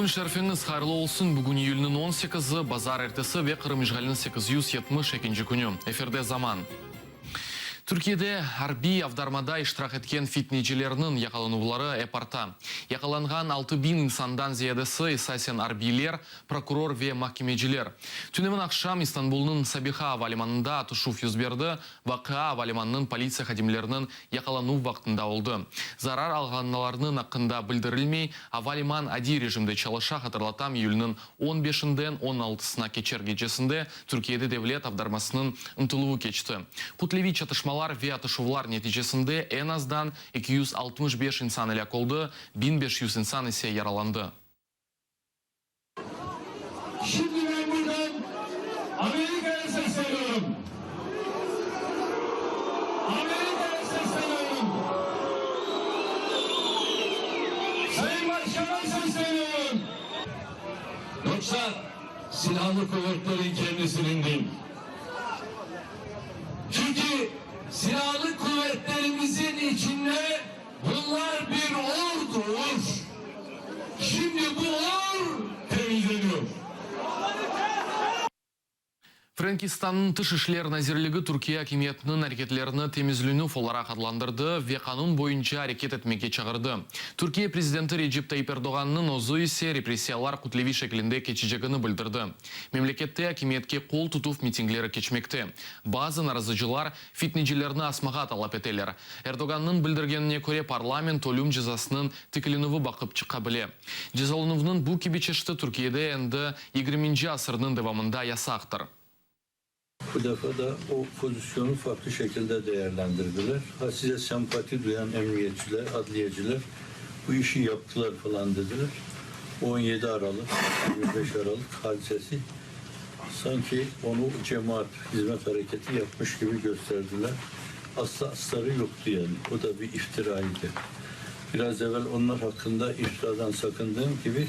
Kün şerfiñiz hayırlı olsun! Bugün iyülniñ on sekizi, bazar ertesi ve Qırım işğaliniñ 870 ekinci künü. Efirde Zaman. Türkiyede arbiy avdarmada iştirak etken fitnecilerniñ yaqalanuvları ep arta. Yaqalanğan 6000 insandan ziyadesi esasen arbiyler, prokuror ve mahkemeciler. Tünevin aqşam İstanbulnıñ Sabiha ava limanında atışuv yüz berdi, Vaqia ava limanınıñ politsiya hadimleriniñ yaqalanuv vaqtında oldı. Zarar alğanlarnıñ aqqında bildirilmey, ava liman adiy rejimde çalışa, hatırlatam, iyülniñ on beşinden on altısına keçer gecesinde Türkiyede devlet avdarmasınıñ ıntıluvı keçti. Kütleviy çatışmalar ve atışuvlar neticesinde eñ azdan 265 insan elâk oldı, 1500 insan ise yaralandı. Şimdi men buradan Amerikaya sesleniyorum. Amerikaya sesleniyorum. Sayın Başkan'a sesleniyorum. Yoksa silahlı kuvvetlerin kendisinin değil. Çünkü silahlı kuvvetlerimizin içinde bunlar bir ordur. Şimdi bu or temizleniyor. Frenkistannıñ Tış işler nazirligi Türkiye akimiyetiniñ areketlerini temizlenüv olaraq adlandırdı ve qanun boyunca areket etmege çağırdı. Türkiye prezidenti Recep Tayyip Erdoğannıñ özü ise repressiyalar kütleviy şeklinde keçecegini bildirdi. Memlekette akimiyetke qol tutuv mitingleri keçmekte. Bazı narazıcılar fitnecilerni asmağa talap eteler. Erdoğannıñ bildirgenine köre, parlament ölüm cezasınıñ tiklenüvi baqıp çıqa bile. Cezalanuvnıñ bu kibi çeşiti Türkiyede endi yigirminci asırnıñ devamında yasaqtır. Bu defa da o pozisyonu farklı şekilde değerlendirdiler. Ha size sempati duyan emniyetçiler, adliyeciler bu işi yaptılar falan dediler. 17 Aralık, 25 Aralık hadisesi sanki onu cemaat hizmet hareketi yapmış gibi gösterdiler. Aslı astarı yoktu yani. O da bir iftiraydı. Biraz evvel onlar hakkında iftiradan sakındığım gibi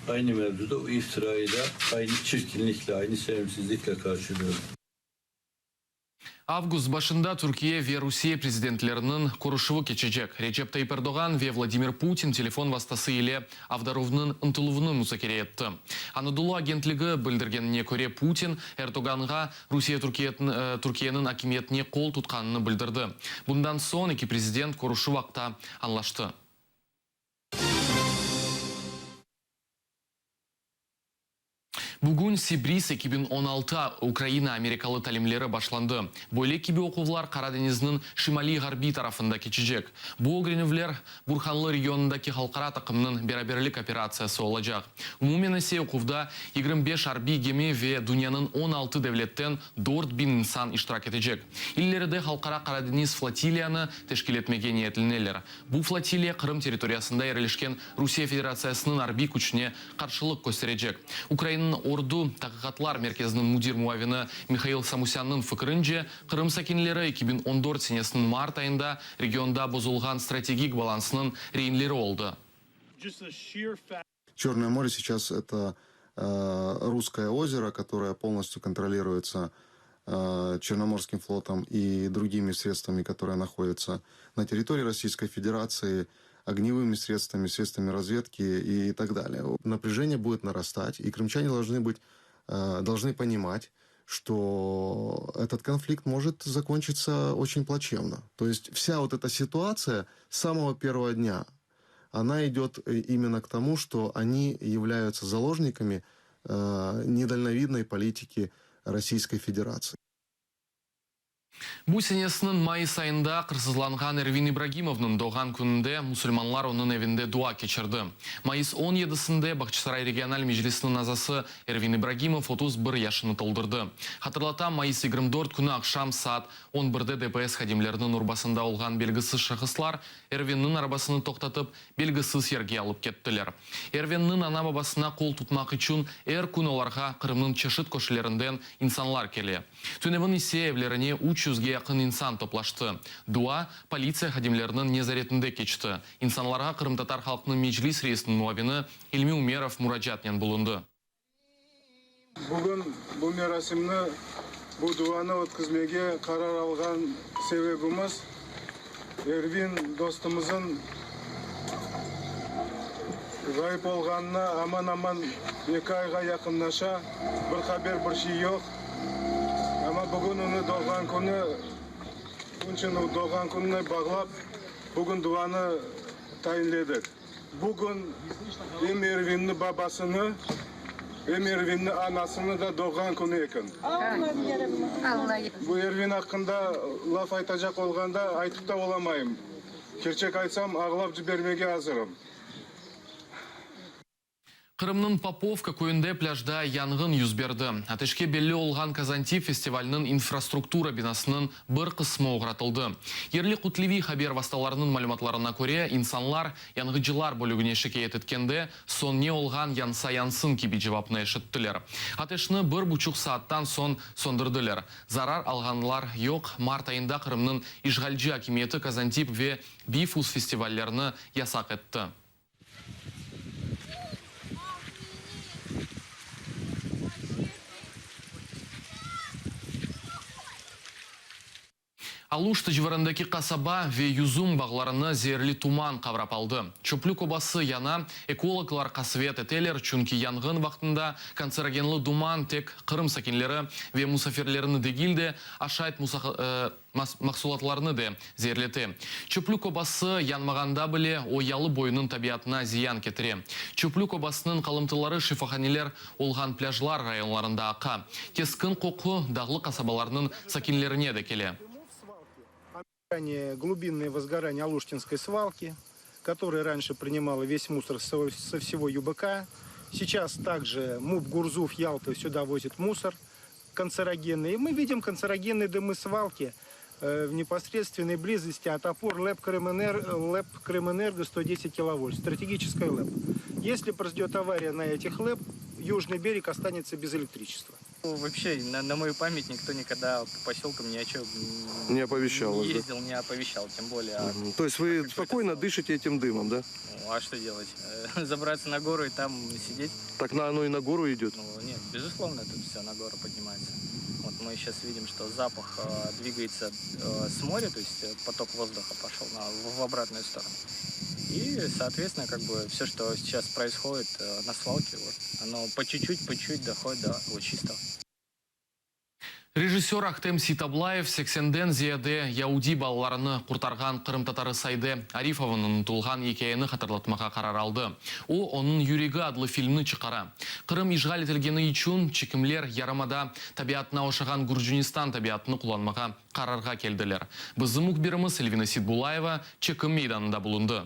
aynı mevzuda o iftirayı da aynı çirkinlikle, aynı sevimsizlikle karşılıyorum. Avgust başında Türkiye ve Rusiye prezidentleriniñ körüşüvi keçecek. Recep Tayyip Erdoğan ve Vladimir Putin telefon vastası ile avdaruvnıñ ıntıluvını muzakere etti. Anadolu agentligi bildirgenine köre, Putin Erdoğanğa Rusiye Türkiyeniñ akimiyetine qol tutqanını bildirdi. Bundan soñ eki prezident körüşüv aqta añlaştı. Bugün Sibris 2016 Ukraina-amerikalı talimleri başlandı. Böyle kibi oquvlar Qara deñizniñ şimaliy-ğarbiy tarafında keçecek. Bu ögrenüvler Burhanlı regionındaki halqara taqımnıñ beraberlik operatsiyası olacaq. Umumen ise oquvda 25 arbiy gemi ve dünyanıñ 16 devletten 4000 insan iştirak etecek. İleride Halqara Qara deñiz flotiliyanı teşkil etmege niyetleneler. Bu flotiliya Qırım territoriyasında yerleşken Rusiye Federatsiyasınıñ arbiy küçüne qarşılıq kösterecek. Ukrainanıñ Ordu taqiqatlar merkeziniñ müdir muavini Mihail Samusânnıñ fikirince, Qırım sakinleri 2014 senesiniñ mart ayında regionda bozulğan strategik balansnıñ reinleri oldı. Черное море сейчас это Русское озеро, которое полностью контролируется Черноморским флотом и другими средствами, которые находятся на территории Российской Федерации, огневыми средствами, средствами разведки и так далее. Напряжение будет нарастать, и крымчане должны быть, должны понимать, что этот конфликт может закончиться очень плачевно. То есть вся вот эта ситуация с самого первого дня, она идет именно к тому, что они являются заложниками недальновидной политики Российской Федерации. Bu senesiniñ mayıs ayında qırsızlanğan Ervin İbragimovnıñ doğğan kününde musulmanlar onıñ evinde dua keçirdi. Mayıs on yedisinde Bağçasaray regional meclisiniñ azası Ervin İbragimov 31 yaşını toldurdı. Hatırlatam, mayıs 24 künü aqşam saat on birde DPS hadimleriniñ urbasında olğan belgisiz şahıslar Ervinniñ arabasını toqtatıp, belgisiz yerge alıp kettiler. Ervinniñ ana-babasına qol tutmaq içün er kün olarğa Qırımnıñ çeşit köşelerinden insanlar kele. Tünevin ise evlerine üç yüzge yaqın insan toplaştı. Dua, politsiya hadimleriniñ nezaretinde keçti. İnsanlarğa Qırımtatar halqınıñ Meclis reisiniñ muavini İlmi Umerov muracaatnen bulundı. Bugün bu merasimni, bu duanı ötkizmege qarar alğan sebebimiz, Ervin dostumızın Ğayıp olğanına aman-aman eki ayğa yaqınlaşa, bir haber, bir şey yoq. Amma bugün onı doğğan künü, onıñ içün doğğan kününe bağlap, bugün duanı tayinledik. Bugün em Ervinniñ babasını, em Ervinniñ anasını da doğğan künü eken. Bu Ervin aqqında laf aytacaq olğanda, aytıp da olamayım. Kerçek aytsam, ağlap cibermege azırım. Qırımnıñ Popovka köyünde plâjda yanğın yüz berdi. Ateşke belli olğan Kazantip festivaliniñ infrastruktura binasınıñ bir qısmı oğratıldı. Yerli kütleviy haber vastalarınıñ malümatlarına köre, insanlar yanğıcılar bölügine şikâyet etkende, soñ ne olğan yansa yansın kibi cevapnı eşittiler. Ateşni bir buçuq saattan soñ söndürdiler. Zarar alğanlar yoq. Mart ayında Qırımnıñ işğalci akimiyeti Kazantip ve Bifus festivallerini yasaq etti. Aluşta civarındaki qasaba ve yüzüm bağlarını zeerli tuman qavrap aldı. Çöplük obası yana, ekologlar qasvet eteler, çünki yanğın vaqtında kantserogenli duman tek Qırım sakinleri ve musafirlerini degil de, aşayt mahsulatlarını de zeerlete. Çöplük obası yanmağanda bile o yalı boyunıñ tabiatına ziyan ketire. Çöplük obasınıñ qalımtıları şifahaneler olğan plâjlar rayonlarında aqa. Keskin qoqu dağlı qasabalarnıñ sakinlerine de kele. Глубинное возгорание Алуштинской свалки, которая раньше принимала весь мусор со всего ЮБК. Сейчас также МУП Гурзуф Ялта сюда возит мусор канцерогенный. И мы видим канцерогенные дымы свалки в непосредственной близости от опор ЛЭП Крымэнерго, ЛЭП Крымэнерго 110 киловольт, стратегическая ЛЭП. Если произойдет авария на этих ЛЭП, южный берег останется без электричества. Вообще, на мою память никто никогда по поселкам ни о чем не оповещал, не ездил, не оповещал, тем более. Угу. То есть вы спокойно дышите этим дымом, да? Ну, а что делать? Забраться на гору и там сидеть? Так на оно и на гору идет? Ну, нет, безусловно, тут все на гору поднимается. Вот мы сейчас видим, что запах э, двигается э, с моря, то есть э, поток воздуха пошел на, в, в обратную сторону. И, соответственно, как бы все, что сейчас происходит э, на свалке, вот, оно по чуть-чуть, по чуть-чуть доходит до Лучистого. Rejissör Ahtem Seytablayev 80-den ziyade yaudiy balalarını qurtarğan qırımtatarı Sayde Arifovanıñ unutılğan ikâyeni hatırlatmağa qarar aldı. O, Onıñ yüregi adlı filmni çıqara. Qırım işğal etilgeni içün çekimler yarımada tabiatına oşağan Gürcünistan tabiatını qullanmağa qararğa keldiler. Bizim mühbirimiz Elvina Seitbullayeva çekim meydanında bulundı.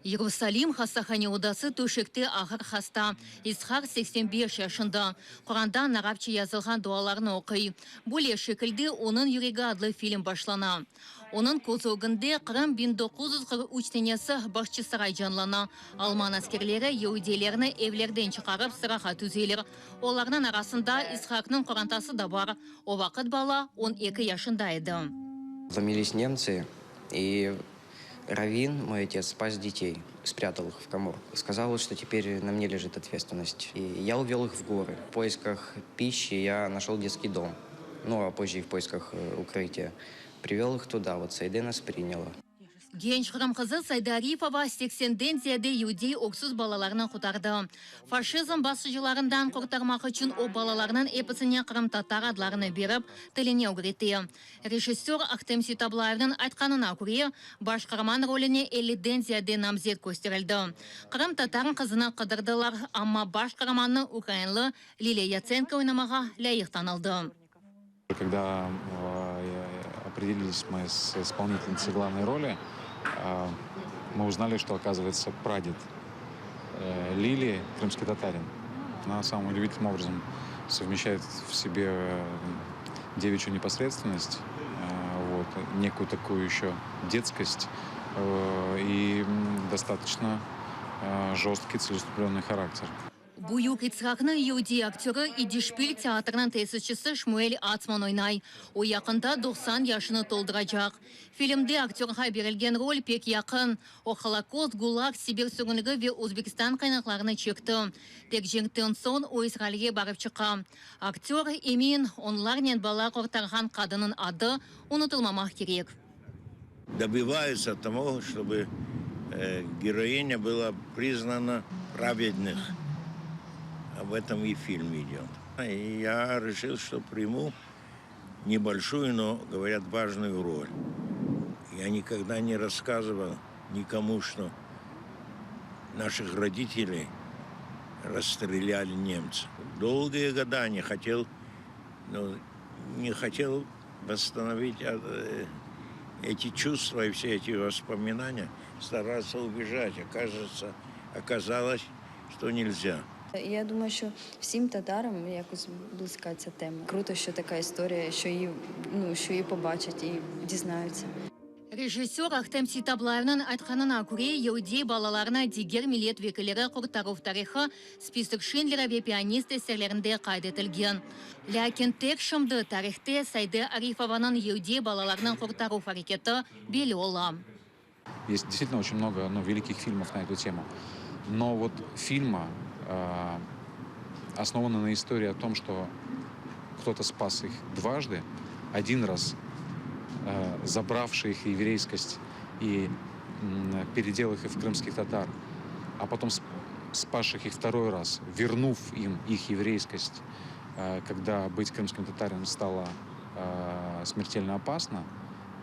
Yerusalim hastahane odası töşekte ağır hasta. İshaq 85 yaşında. Qurandan arapça yazılğan dualarnı oquy. Böyle şekilde Onıñ yüregi adlı film başlana. Onıñ köz ögünde Qırım 1943 senesi Bağçasaray canlana. Alman askerleri yeudiylerni evlerden çıqarıp sırağa tüzeler. Olarnıñ arasında İshaqnıñ qorantası da bar. O vaqıt bala 12 yaşında edi. Вломились немцы, и раввин, мой отец, спас детей, спрятал их в каморку. Сказал, что теперь на мне лежит ответственность. И я увел их в горы. В поисках пищи я нашел детский дом. Ну, а позже и в поисках э, укрытия. Привел их туда, вот Сайде нас приняла. Genç Qırım qızı Sayde Arifova 80-den ziyade yeudiy öksüz balalarını qurtardı. Faşizm basıcılarından qurtarmaq içün o balalarnıñ episine qırımtatar adlarını berip, tilini ögrete. Rejissör Ahtem Seytablayevniñ aytqanına köre, baş qaraman rolüne 50-den ziyade namzet kösterildi. Qırımtatar qızını qıdırdılar, amma baş qaramannı ukrainlı Liliya Yatsenko oynamağa lâyıq tanıldı. Когда э, определились мы с исполнительницей главной роли, э, мы узнали, что, оказывается, прадед э, Лили крымский татарин. Она самым удивительным образом совмещает в себе э, девичью непосредственность, э, вот, некую такую еще детскость э, и м, достаточно э, жесткий, целеустремленный характер. Büyük İtshaknı yeudiy aktörı, İdişpil teatrınıñ tesisçisi Şmuel Atsman oynay. O yaqında 90 yaşını tolduracaq. Filmde aktörğa berilgen rol pek yaqın. O Holokost, GULAG, Sibir sürgünligi ve Özbekistan qıynaqlarını çekti. Tek cenkten soñ o İsrailge barıp çıqa. Aktör emin, onlarnen bala qurtarğan qadınıñ adı unutılmamaq kerek. Добиваются того, чтобы героиня была признана праведных. Об этом и фильм идет. И я решил, что приму небольшую, но, говорят, важную роль. Я никогда не рассказывал никому, что наших родителей расстреляли немцы. Долгие года не хотел, ну, не хотел восстановить эти чувства и все эти воспоминания, старался убежать. Оказывается, оказалось, что нельзя. Я думаю, що всім татарам якось близька ця тема. Круто, що така історія, що її, ну, що її побачать і дізнаються. Rejissör Ahtem Seytablayevniñ aytqanına köre, yeudiy balalarını diger millet vekilleri qurtaruv tarihı Spisok Şindlera ve Pianist eserlerinde qayd etilgen. Lâkin tek şimdi tarihte Sayde Arifovanıñ yeudiy balalarını qurtaruv areketi belli ola. Есть действительно очень много, ну, великих фильмов на эту тему. Но вот фильма, основанного на истории о том, что кто-то спас их дважды, один раз забравший их еврейскость и переделав их в крымских татар, а потом спасших их второй раз, вернув им их еврейскость, когда быть крымским татарином стало смертельно опасно,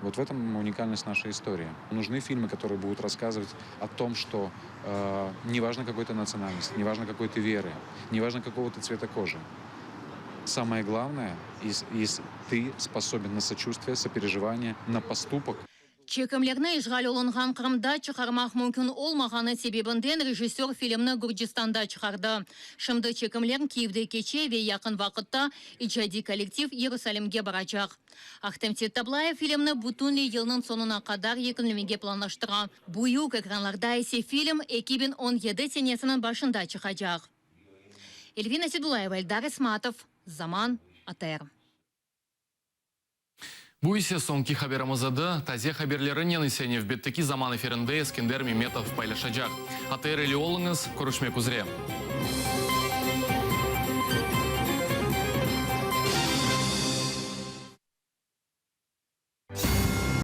вот в этом уникальность нашей истории. Нужны фильмы, которые будут рассказывать о том, что неважно какой ты национальности, неважно какой ты веры, неважно какого ты цвета кожи. Самое главное, если ты способен на сочувствие, сопереживание, на поступок. Çekimlerni işğal olunğan Qırımda çıqarmaq mümkün olmağanı sebebinden rejissör filmni Gürcistanda çıqardı. Şimdi çekimler Kiyevde keçe ve yaqın vaqıtta icadiy kollektiv Yerusalimge baracaq. Ahtem Seytablayev filmni bütünley yılnıñ soñuna qadar yekünlemege planlaştıra. Büyük ekranlarda ise film 2017 senesiniñ başında çıqacaq. Elvina Sedulayeva, Eldar Esmatov, Zaman, ATR. Bu ise soñki haberimiz edi. Taze haberlerinen ise nevbetteki Zaman efirinde Eskender Memetov paylaşacaq. ATR ile oluñız, körüşmek üzre.